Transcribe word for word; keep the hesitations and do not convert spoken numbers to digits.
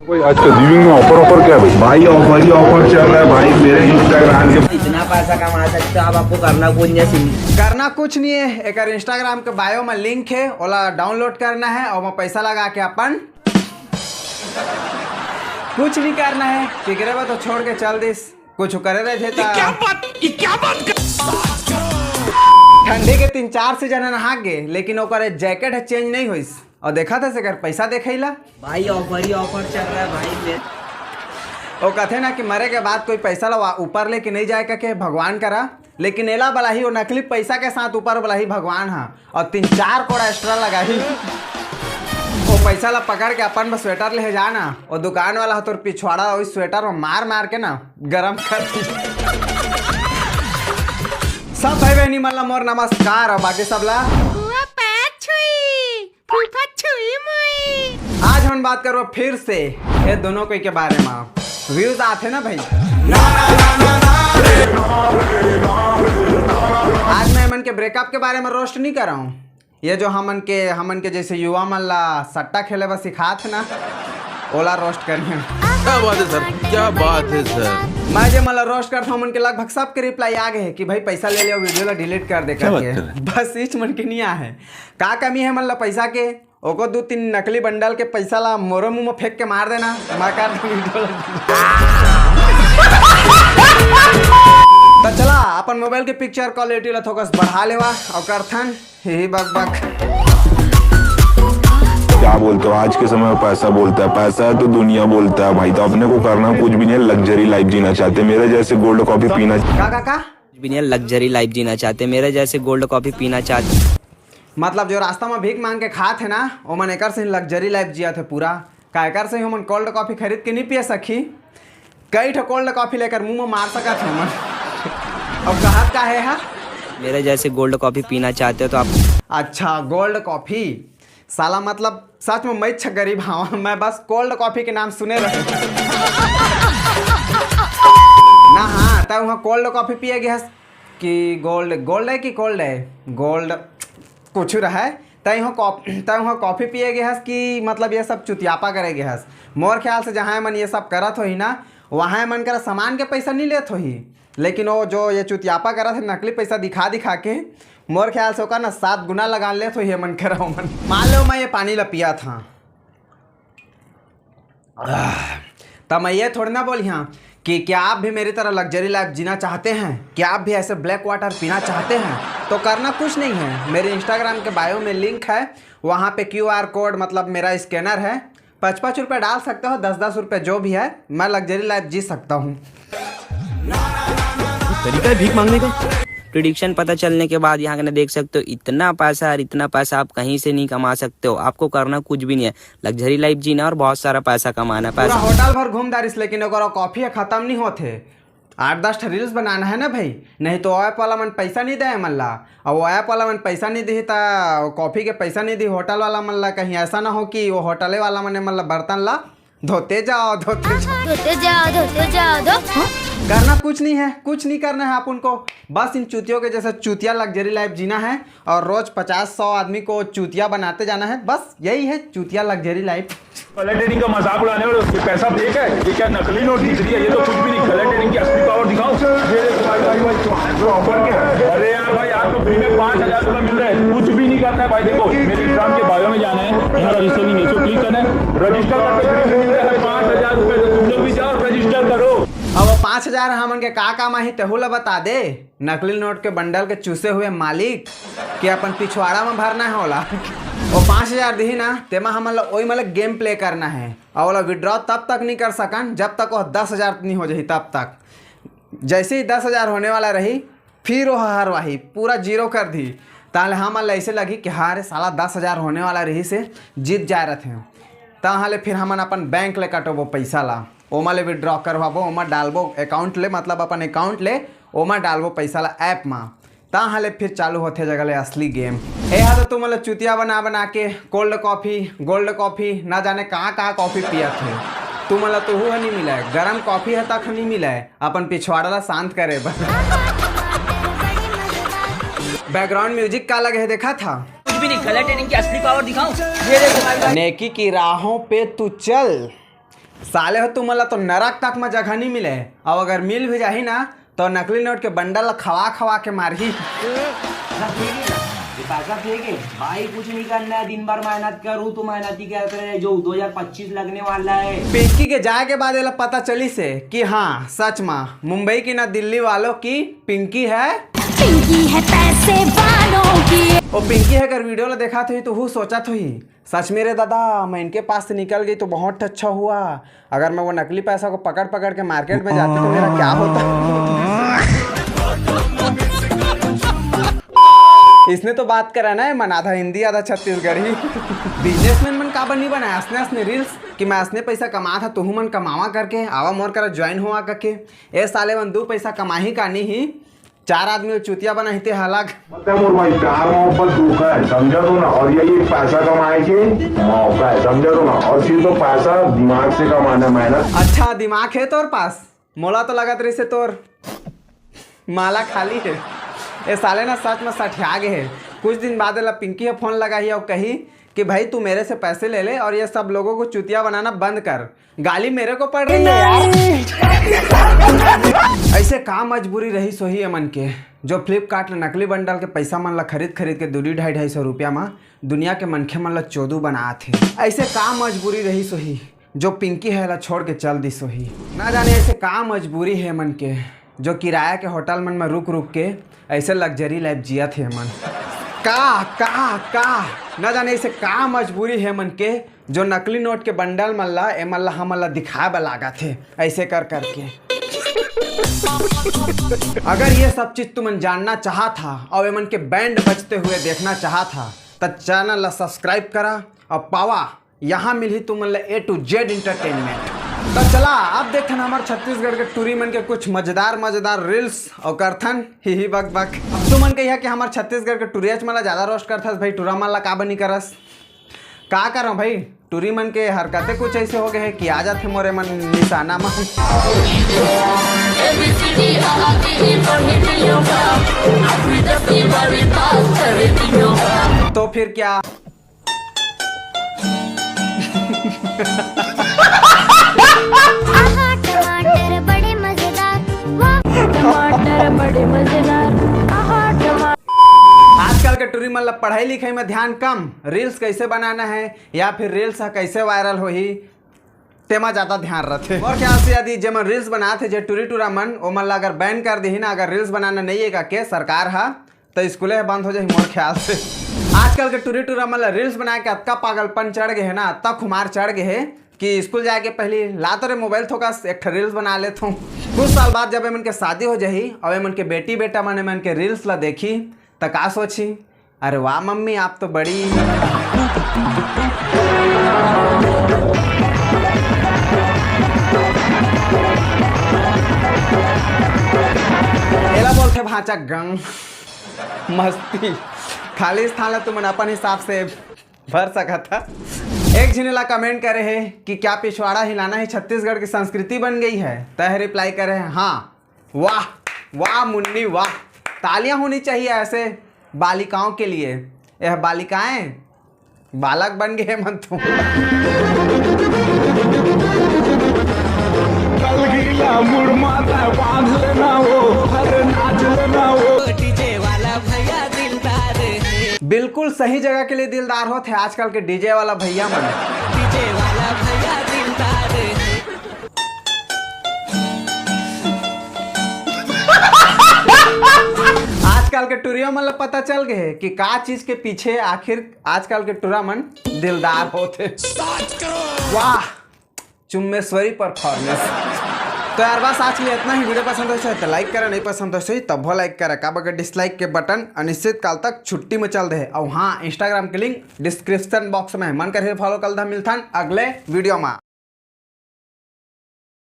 भाई, आज का जीवन में ऑफर, ऑफर क्या है भाई? भाई, ऑफर ही ऑफर चल रहा है भाई, मेरे इंस्टाग्राम के। इतना पैसा कमा सकते हो आप, आपको करना कुछ नहीं है, सिम करना कुछ नहीं है। एकर इंस्टाग्राम के बायो में लिंक है, ओला डाउनलोड करना है और वहाँ पैसा लगा के अपन कुछ नहीं करना है। केकरे बा तो छोड़ के चल दिस, कुछ करे रहे थे क्या बात, ये क्या बात? ठंडी के तीन चार सीजन नहा गे, लेकिन ओकर जैकेट है चेंज नहीं होइस। और देखा था सेकर पैसा देखैला। भाई, ऑफर ही ऑफर चल रहा है भाई, मैं वो कथे ना कि मरे के बाद कोई पैसा ला वा-, ऊपर लेके नहीं जाए कके भगवान करा, लेकिन एला बलाही वो नकली पैसा के साथ ऊपर बलाही भगवान हा। और तीन चार कोड़ा एक्स्ट्रा लगाही। वो पैसा ला पकड़ के अपन बस स्वेटर ले जाना, वो दुकान वाला हा तोर पिछवाड़ा वही स्वेटर में मार मार के ना गरम कर दी। सब भाई बहनी मन ला मोर नमस्कार और बाकी सब ला फुआ पैर छुई, फूफा छुई मुई। आज हम बात करबो फिर से ये दोनों कोई के बारे में। व्यूज आथे ना भाई। आज मैं एमन के ब्रेकअप के बारे में रोस्ट नहीं कर रहा हूँ। ये जो हमन के हमन के जैसे युवा मन ला सट्टा खेले बर सिखात है ना, ओला रोस्ट करिए। क्या बात है सर, क्या बात है सर। मैं जे मन ला रोस्ट करता हूँ, उनके लगभग सबके रिप्लाई आ गए कि भाई पैसा ले लियो, वीडियो ला डिलीट कर दे करके। बस इच मन के नहीं आ है। का कमी है मन ला पैसा के? ओको दू तीन नकली बंडल के पैसा ला मोरो मुंह में फेंक के मार देना, मैं कर दूं वीडियो ला। तो चला अपन मोबाइल के पिक्चर क्वालिटी ला थोकस बढ़ा लेवा और करथन ही बक बक। क्या बोलते हो, आज के समय में पैसा बोलता है, पैसा है तो दुनिया बोलता है भाई। तो अपने को करना कुछ भी नहीं है, लग्जरी लाइफ जीना चाहते, मेरे जैसे गोल्ड कॉफी पीना। का का का? भी नहीं, लग्जरी लाइफ जीना चाहते, मेरे जैसे गोल्ड कॉफी पीना चाहते। मतलब जो रास्ता में भीख मांग के खात है ना, ओमन एकर से लग्जरी लाइफ जियत है पूरा। का एकर से हमन कोल्ड कॉफी खरीद के नहीं पिए सकी? कई ठो कोल्ड कॉफी लेकर मुंह में मार सकत है हमन। अब कहत का है हा? मेरे जैसे गोल्ड कॉफी पीना चाहते हो तो आप अच्छा, गोल्ड कॉफी। साला मतलब सच में मैं छ गरीब हाँ, मैं बस कोल्ड कॉफी के नाम सुने रहे। ना हाँ, तय वहाँ कोल्ड कॉफी पिए गए हस कि गोल्ड, गोल्ड है कि कोल्ड है, गोल्ड कुछ रहे। तय वहाँ कॉफ तय वहाँ कॉफी पिए गए हस कि मतलब ये सब चुतियापा करे गए हस। मोर ख्याल से जहाँ मन ये सब करत होही ना, वहाँ मन करा सामान के पैसा नहीं लेत होही, लेकिन वो जो ये चुतियापा करत है नकली पैसा दिखा दिखा के, मोर ख्याल से ओकर ना सात गुना लगा लेत होही मन करा ओमन। मान लो मैं ये पानी ला पिया था, आह, त मैं ये थोड़ी ना बोली हाँ कि क्या आप भी मेरी तरह लग्जरी लाइफ जीना चाहते हैं? क्या आप भी ऐसे ब्लैक वाटर पीना चाहते हैं? तो करना कुछ नहीं है, मेरे इंस्टाग्राम के बायो में लिंक है, वहाँ पे क्यूआर कोड मतलब मेरा स्कैनर है, पाँच पाँच रुपये डाल सकते हो, दस दस रुपये जो भी है, मैं लग्जरी लाइफ जी सकता हूँ। तरीका है भीख मांगने का। प्रिडिक्शन पता चलने के बाद यहाँ कने देख सकते हो, इतना पैसा और इतना पैसा आप कहीं से नहीं कमा सकते हो। आपको करना कुछ भी नहीं है, लग्जरी लाइफ जीना और बहुत सारा पैसा कमाना है। पूरा पैसा होटल भर घूम डारिस, लेकिन ओकर कॉफी खत्म नहीं होते। आठ दस ठो रील्स बनाना है ना भाई, नहीं तो ऐप वाला मन पैसा नहीं दे मन ला। और वो ऐप वाला मन पैसा नहीं दी त कॉफी के पैसा नहीं दी होटल वाला मन ला। कहीं ऐसा ना हो कि वो होटले वाला मन मन ला बर्तन ला धोते जाओ, धोते जाओ। धोते जाओ, धोते जाओ, धो। करना कुछ नहीं है, कुछ नहीं करना है आप उनको। बस इन चूतियों के जैसा चूतिया लग्जरी लाइफ जीना है और रोज पचास सौ आदमी को चूतिया बनाते जाना है। बस यही है चूतिया लग्जरी लाइफ। कलर ट्रेडिंग का मजाक उड़ाने वाले, उसके पैसा फेक है। ये क्या नकली नोट दिख रही है? ये तो कुछ भी नहीं। कलर ट्रेडिंग की असली पावर दिखाओ। ये देखो भाई, भाई, भाई, तो ऑफर क्या है? अरे यार भाई, आपको फ्री में पाँच हजार रुपए मिल रहे हैं, कुछ भी नहीं करना है भाई। देखो, मेरे इंस्टाग्राम के बायो में जाना है, यहाँ रजिस्टर नहीं है, इसको क्लिक करना है, रजिस्टर करके फ्री में मिल रहे हैं पाँच हजार रुपए। तो तुम लोग भी जाओ, रजिस्टर करो। अब वो पाँच हजार हमन के का काम आही, तेहू ला बता दे। नकली नोट के बंडल के चूसे हुए मालिक के अपन पिछवाड़ा में भरना है ओला। वो पाँच हजार दिही ना, तेमा हमन ला ओई मतलब गेम प्ले करना है और ओला विड्रॉ तब तक नहीं कर सकन जब तक वो दस हजार नहीं हो जाही, तब तक। जैसे ही दस हजार होने वाला रही, फिर वो हरवाही, पूरा जीरो कर दी। ताहले हमन ला ऐसे लगी कि हाँ रे साला, दस हजार होने वाला रही से जीत जाए रहते हैं। ताहले फिर हमन अपन बैंक ले कटोबो पैसा ला, ओमा ले विड्रॉ करवाबो, ओमा डालबो अकाउंट ले, मतलब अपन अकाउंट ले ओमा डालबो पैसा ला ऐप मा। ताहले फिर चालू होथे जगह ले असली गेम। ए हा तो तुमन ला चुतिया बना बना के कोल्ड कॉफी, गोल्ड कॉफी, ना जाने कहाँ कहाँ कॉफी पियत हे। तुमन ला तोहू ह नहीं मिले, गरम कॉफी ह तक ह नहीं मिले अपन पिछवाड़ा ला शांत करे बर। बैकग्राउंड म्यूजिक का लगे है देखा था? कुछ भी नहीं, कलर ट्रेडिंग की असली पावर दिखाओ। ये देखो भाई, भाई। नेकी की राहों पे तू चल, साले हो, तुमन ला तो नरक तक म जगह नहीं मिले, अउ अगर मिल भी जाही ना, तो नकली नोट के बंडल ला खवा खवा के मारही। पैसा फेंके, ये पैसा फेंके। भाई, कुछ नहीं करना है, दिन भर मेहनत करूँ तो मेहनत ही करते रहे। जो दो हज़ार पच्चीस लगने वाला है। पिंकी के जाए के बाद एला पता चलिस हे कि हाँ, सच मा मुंबई की ना दिल्ली वालों की पिंकी है। पिंकी है पैसे वालों की। ओ पिंकी, अगर वीडियो ला देखत होही तो हू सोचत होही, सच में रे दादा, मैं इनके पास से निकल गई तो बहुत अच्छा हुआ। अगर मैं वो नकली पैसा को पकड़ पकड़ के मार्केट में जाती तो मेरा क्या होता? इसने तो बात करा ना, मन आधा हिंदी आधा छत्तीसगढ़ी। बिजनेसमैन मन काबर नहीं बनाए असने असने रील्स कि मैं असने पैसा कमात हा, तुहू मन कमावा करके आवा मोर करा ज्वाइन होवा करके। ए साले मन दू पैसा कमाही का नहीं, चार आदमी ल चुतिया बनाही ते हा अलग। मतलब और भाई, प्यार मोहब्बत धोखा है, समझा तो ना। और यही एक पैसा कमाए के मौका है, समझा तो ना। और सिर्फ तो पैसा दिमाग से कमाना, मेहनत। अच्छा दिमाग है तोर पास? मोला तो लगत रहिस हे तोर माला खाली है। ए साले ना सच में सठिया गे है। कुछ दिन बाद एला पिंकी ह फोन लगाही अउ कही कि भाई, तू मेरे से पैसे ले ले और ये सब लोगों को चुतिया बनाना बंद कर। गाली मेरे को पड़ रही है यार। ऐसे का मजबूरी रहिस होही एमन के, जो फ्लिपकार्ट ले नकली बंडल के पैसा मन ला खरीद खरीद के दू ढाई ढाई सौ रुपया मा दुनिया के मनखे मन ला चोदू बनात हे। ऐसे का मजबूरी रहिस होही, जो पिंकी ह एला छोड़ के चल दिस होही। ना जाने ऐसे का मजबूरी हे एमन के, जो किराया के होटल मन में रुक रुक के ऐसे लग्जरी लाइफ जियत हे एमन। का का का ना जाने ऐसे का मजबूरी हे एमन के, जो नकली नोट के बंडल मन ला एमन ला हमन ला दिखाए बर लागत हे ऐसे कर करके। अगर ये सब चीज तुमन जानना चाहत हा और एमन के बैंड बजते हुए देखना चाहत हा, त चैनल ला सब्सक्राइब करा और पावा यहाँ मिलही तुमन ला A to Z entertainment। तो चला, अब देखन हमर छत्तीसगढ़ के टूरी मन के कुछ मजेदार मजेदार रील्स और करथन ही ही बक बक। अब तुमन कहिया कि हमर छत्तीसगढ़ के टूरियच मन ला ज्यादा रोस्ट करथस भाई, टूरा मन ला का बनी करस? का करो भाई, टूरी मन के हरकते कुछ ऐसे हो गए है कि आ जाथे मोरे मन निशाना में। तो फिर क्या? आहा टमाटर बड़े मजेदार, वाह। टमाटर बड़े मजेदार, आहा टमाटर। आजकल के टूरी मन ला पढ़ाई लिखाई में ध्यान कम, रील्स कैसे बनाना है या फिर रील्स ह कैसे वायरल होही, तेमा ज्यादा ध्यान रथे। मोर ख्याल से यदि जेमन रील्स बनात हे, जे टूरी टूरा मन, ओमन ला अगर बैन कर दिही ना, अगर रील्स बनाना नहीं है का के सरकार हा, तो स्कूले बंद हो जाही मोर ख्याल से। आजकल के टूरी टूरा मन ला रील्स बना के अतका पागलपन चढ़ गए है ना, अतका खुमार चढ़ गए है कि स्कूल जाए के पहली ला तो रे मोबाइल थोकस एक ठा रील्स बना लेत हूँ। कुछ साल बाद जब एमन के शादी हो जाही और एमन के बेटी बेटा मन एमन के रील्स ला देखी, त का सोची? अरे वाह मम्मी, आप तो बड़ी। एला बोलथे भांचा गंग। मस्ती। खाली स्थान ला तुमन अपन हिसाब से भर सकत हा। एक झिने ला कमेंट करे हे कि क्या पिछवाड़ा हिलाना ही छत्तीसगढ़ की संस्कृति बन गई है? तह रिप्लाई करे हे, हाँ। वाह, वाह मुन्नी वाह, तालियां होनी चाहिए ऐसे बालिकाओं के लिए। यह बालिकाएं बालक बन गए मन तो। कलगीला मुड़ माता बांध लेना हो, अरे नाच लेना हो। डीजे वाला भैया दिलदार है। बिल्कुल सही जगह के लिए दिलदार होत है आजकल के डीजे वाला भैया मन। डीजे वाला भैया दिलदार है। आजकल के टुरिया मन ला पता चल गए है कि का चीज के पीछे आखिर आजकल के टुरा मन दिलदार होत है। वाह, चुम्मेश्वरी परफॉर्मेंस। तो यार बस आज के लिए इतना ही। वीडियो पसंद हो तो लाइक करा, नहीं पसंद हो तो तब लाइक करा, काबर के डिसलाइक के बटन अनिश्चित काल तक छुट्टी में चल दे। और हाँ, इंस्टाग्राम के लिंक डिस्क्रिप्शन बॉक्स में है। मन करे फॉलो कर दा। मिलथन अगले वीडियो में।